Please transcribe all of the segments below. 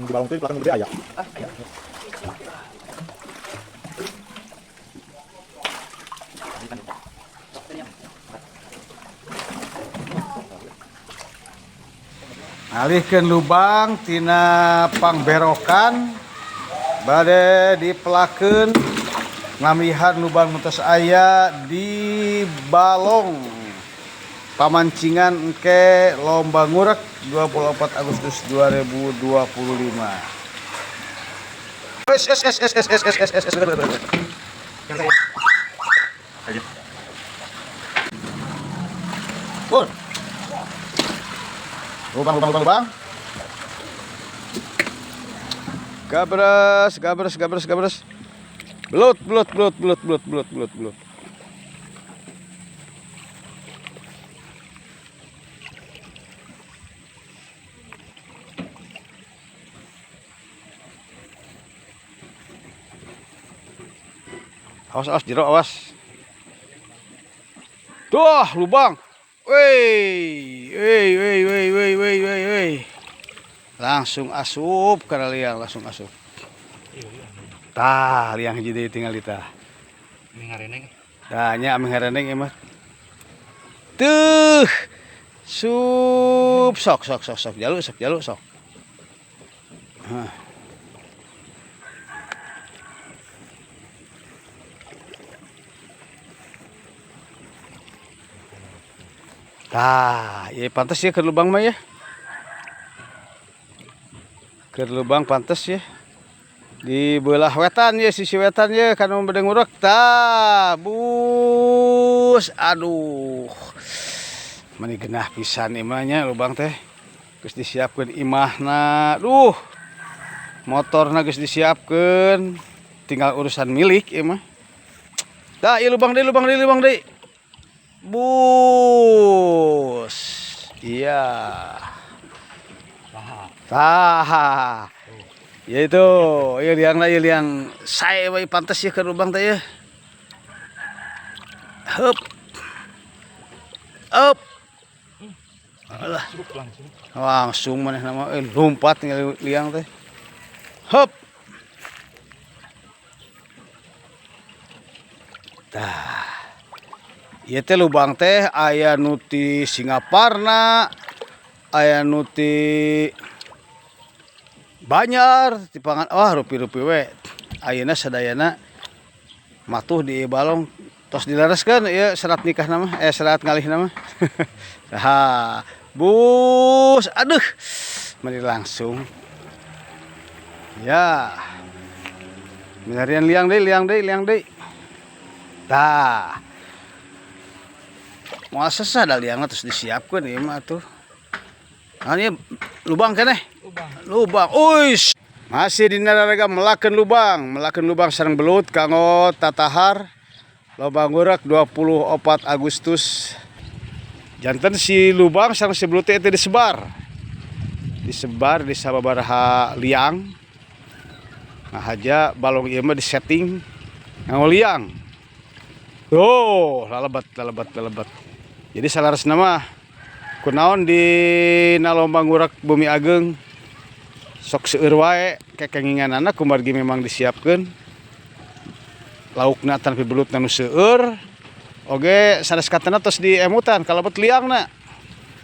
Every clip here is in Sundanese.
Di balong teh belakang gede aya. Alihkeun lubang tina pangberokan bade dipelakeun ngambihan lubang nu tos aya di balong pamancingan engke lomba ngurek 24 Agustus 2025. S S S S S S S S S S. Pur. Lubang, lubang, lubang, lubang. Gabres, gabres, gabres, gabres. Belut, belut, belut, belut, belut, belut, belut, belut. Awas, awas, jero, awas. Tuh, lubang. Wey, wey, wey, wey, wey, wey, wey, wey. Langsung asup kana liang, langsung asup. Tah, liang hiji deui tinggal tah. Ngareneng. Tah nya ameh ngareneng ieu mah. Tuh. Sup sok sok sok sok jaluk sok jaluk sok. Hah. Tah, ya pantes ya ke lubang mah ya. Ke lubang pantes ya. Di belah wetan ya, sisi wetan ya, kan mau bade ngurek. Tah, bus. Aduh. Mani genah pisan imah nya lubang teh. Geus disiapkeun imahna. Duh. Motorna geus disiapkeun. Tinggal urusan milik ieu mah. Tah, ieu lubang deui, lubang deui, lubang deui. Bus. Iya. Tah. Ya itu, ya liang lah, ya liang. Saya wae pantes ya ke lubang teh ya. Hup. Up. Alah. Langsung maneh nama lompat tinggal liang teh. Hup. Tah. Ieu teh lubang teh aya nu ti Singaparna, aya nu ti Banjar, ti Pangan, wah rupi-rupi we. Ayeuna sadayana matuh di balong tos dilereskeun ieu syarat nikah nama, syarat ngalih nama. Tah, bus, aduh. Meni langsung. Ya. Milarian liang deui, liang deui, liang deui. Tah. Moal sesah da liangna terus disiapkeun ieu mah atuh. Nah, ini lubang keneh. Lubang. Lubang. Uish. Masih dina raraga melakeun lubang, melakeun lubang sareng belut kanggo tatahar lomba ngurek 24 Agustus. Janten si lubang sareng si belut teh disebar. Disebar di sababaraha liang. Nah, haja balong ieu mah disetting nganggo liang. Tuh, lalebat, lalebat, lalebat. Jadi salaresna mah kunaon di lomba ngurek Bumi Ageng sok seueur wae kekenginganana kumargi memang disiapkeun laukna tanpa belutna nu seueur oge sanes katena tos diemutan kalebet liangna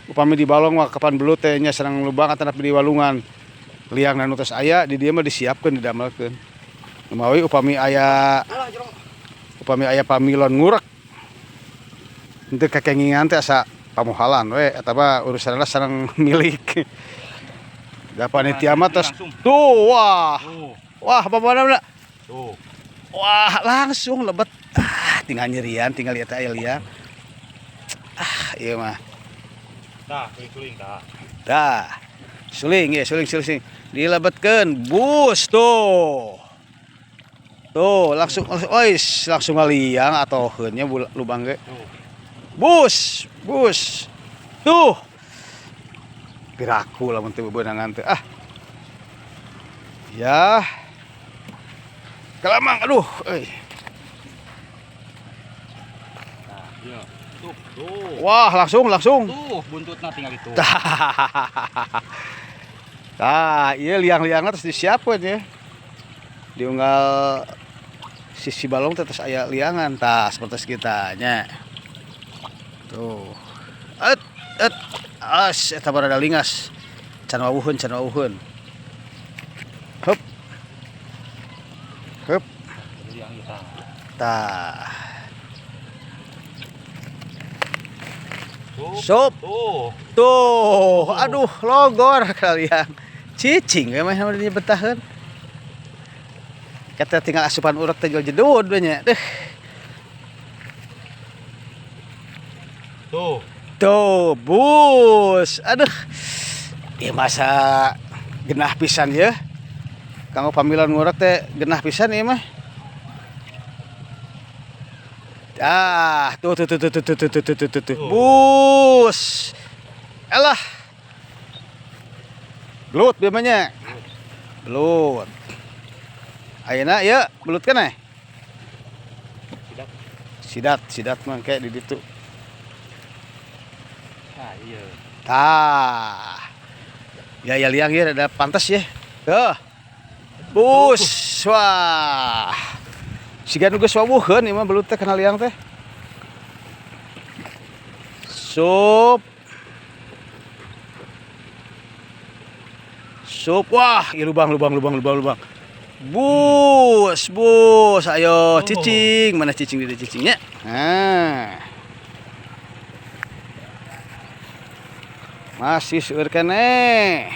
upami di balong mah kapan belut teh nya sareng lubang atanapi di walungan liangna nu tos aya di dieu mah disiapkeun didamelkeun lumawi upami aya pamilon ngurek henteu kekengingan teh asa pamohalan we eta mah urusanna sareng milik. Da panitia mah tos tuh wah. Wah, bapak-bapak. Tuh. Wah, langsung lebet. Ah, tinggal nyerian, tinggal lihat aya liang. Ah, ieu mah. Tah, suling tah. Tah. Suling ya, suling, suling, suling. Dilebetkeun, bus tuh. Tuh, langsung, langsung, ois, langsung ngaliang atau heunnya lubang ge. Bus, bus. Tuh. Piraku lamun teu beunangan teh. Ah. Ya. Kalamang, aduh, euy. Nah, iya. Tuh, tuh. Wah, langsung, langsung. Tuh, buntutna tinggal itu. Tah, ieu liang-liangna terus disiapkeun ya. Diunggal sisi balong teh terus aya liangan tah seperti kita nya. Tuh. Et et as eta barada lingas. Can wawuheun, can wawuheun. Hup. Hup. Liang ieu tah. Tah. Tuh. Sup. Tuh. Tuh, aduh logor kalian. Cicing we mah di betaheun. Kata tinggal asupan urek teh jual jedud we nya. Deh. Tuh. Tuh, bus. Aduh. Ieu masa genah pisan ya. Kanggo pamilan ngurek teh genah pisan ieu mah. Ah, tuh tuh tuh tuh tuh tuh tuh tuh tuh tuh, tuh. Bus. Alah. Belut bieu mah. Belut. Ayeuna ieu belut keneh. Sidat. Sidat, sidat mah kayak di ditu. Ah, iya. Tah. Ya ya liang ya ada pantas ya. Tuh. Bus. Wah. Siga nu geus wawuheun ieu mah belut teh kana liang teh. Sup. Sup. Wah, ieu lubang lubang lubang lubang lubang. Bus, bus, ayo cicing, mana cicing di cicingnya? Nah. Masih seueur keneh.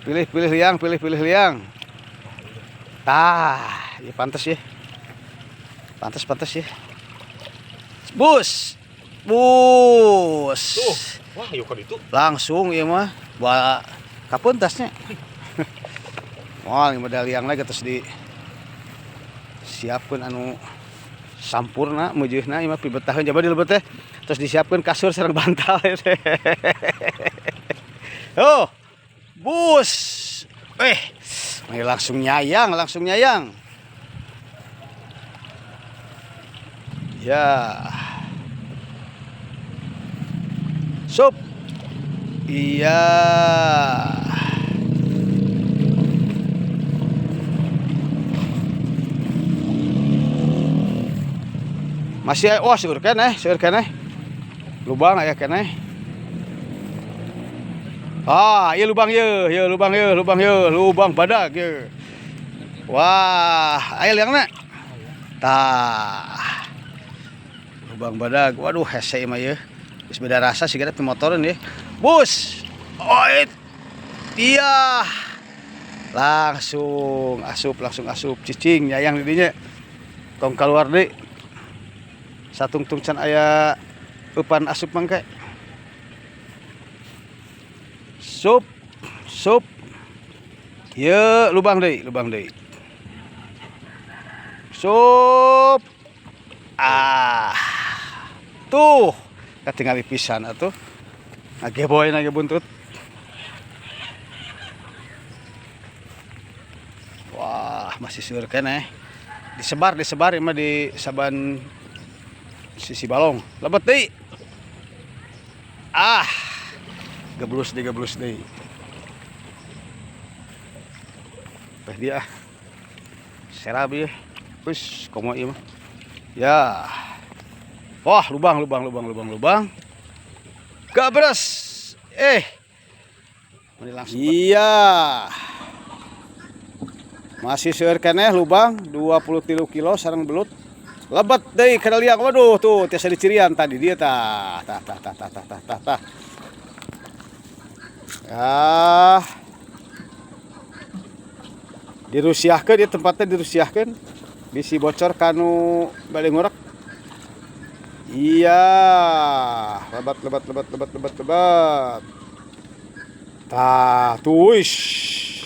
Pilih-pilih liang, pilih-pilih liang. Tah, ya pantas ya. Pantas, pantas ya. Bus. Bus. Tuh. Wah, yuk ka ditu. Langsung ieu mah bawa kapuntasnya. Moal ieu modal liang lagi terus di siapkeun anu sampurna meujeunna ieu mah pibetaheun jaba di lebet teh. Terus disiapkeun kasur sareng bantal teh. Oh. Bus. Ini langsung nyayang, langsung nyayang. Ya. Sup. Iya. Masih wah seueur keneh, seueur keneh. Lubang aya keneh. Ah, ieu lubang ieu, ieu lubang ieu, lubang ieu, lubang badag ieu. Wah, aya liangna. Tah. Lubang badag. Waduh, hese mah ieu. Geus beda rasa sigana pimotoreun ieu. Bus. Oh, iya. Langsung asup, langsung asup cicing nyayang di dinya. Tong keluar deui. Satungtung can aya eupan asup mangke. Sup, sup. Ye, lubang deui, lubang deui. Sup. Ah. Tuh, katingali pisan atuh. Ngageboy na ge buntut. Wah, masih seueur keneh. Disebar, disebar ieu mah di saban sisi balong. Lebet deui. Ah. Geblus deui, geblus deui. Teh dia. Serab ieu. Wis, komo ieu mah. Ya. Wah, lubang, lubang, lubang, lubang, lubang. Gabres. Ini langsung. Iya. Masih seueur keneh lubang 23 kilo sareng belut. Lebet deui kana liang. Waduh, tuh tiasa dicirian tadi dia tah. Tah tah tah tah tah tah tah tah. Ya. Dirusiahkeun ieu tempatnya dirusiahkeun. Bisi bocor kanu bade ngurek. Iya, lebat lebat lebat lebat lebat lebat. Tah, tuh, wish.